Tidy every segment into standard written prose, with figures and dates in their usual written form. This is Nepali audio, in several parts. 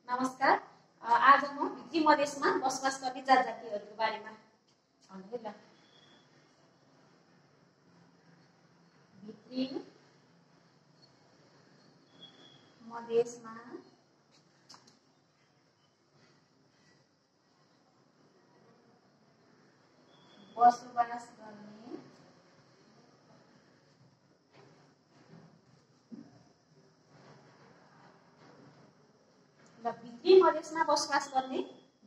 नमस्कार। आज म भित्री मधेसमा बसोबास गर्ने जात जातिहरूको बारेमा भन्छु ल। भित्री मधेसमा बसोबास गर्ने भित्री मधेसमा बसोबास गर्ने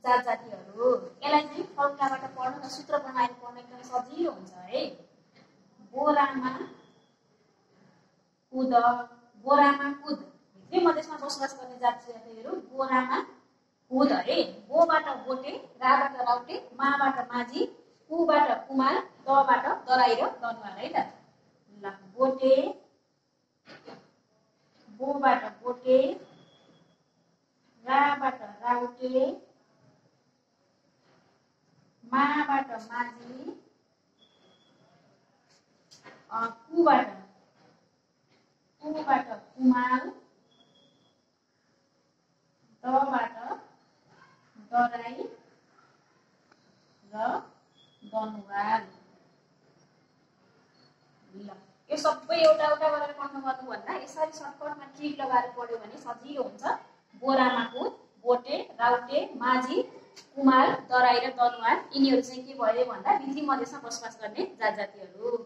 जात जातिहरू। यसलाई चाहिँ फर्मुलाबाट पढ्नु र सूत्र बनाएर पढ्न एकदम सजिलो हुन्छ है। बोरामा कुद, बोरामा कुद। भित्री मधेसमा बसोबास गर्ने जात जातिहरू बोरामा कुद है। बोबाट बोटे, राबाट राउटे, माबाट माझी, कुबाट कुमार, दबाट दराई र दनुवार है त। ल बोटे, बोबाट बोटे, राबाट राउटे, माबाट माझी, कुबाट कुमाल, दबाट दराई र दनुवार। ल यो सबै एउटा एउटा गरेर पढ्नु गर्नुभन्दा यसरी सर्टकटमा ट्रिक लगाएर पढ्यो भने सजिलो हुन्छ। बोरामा कुद, बोटे, राउटे, माझी, कुमार, दराई र दनुवार यिनीहरू चाहिँ के भयो भन्दा भित्री मधेसमा बसोबास गर्ने जात जातिहरू।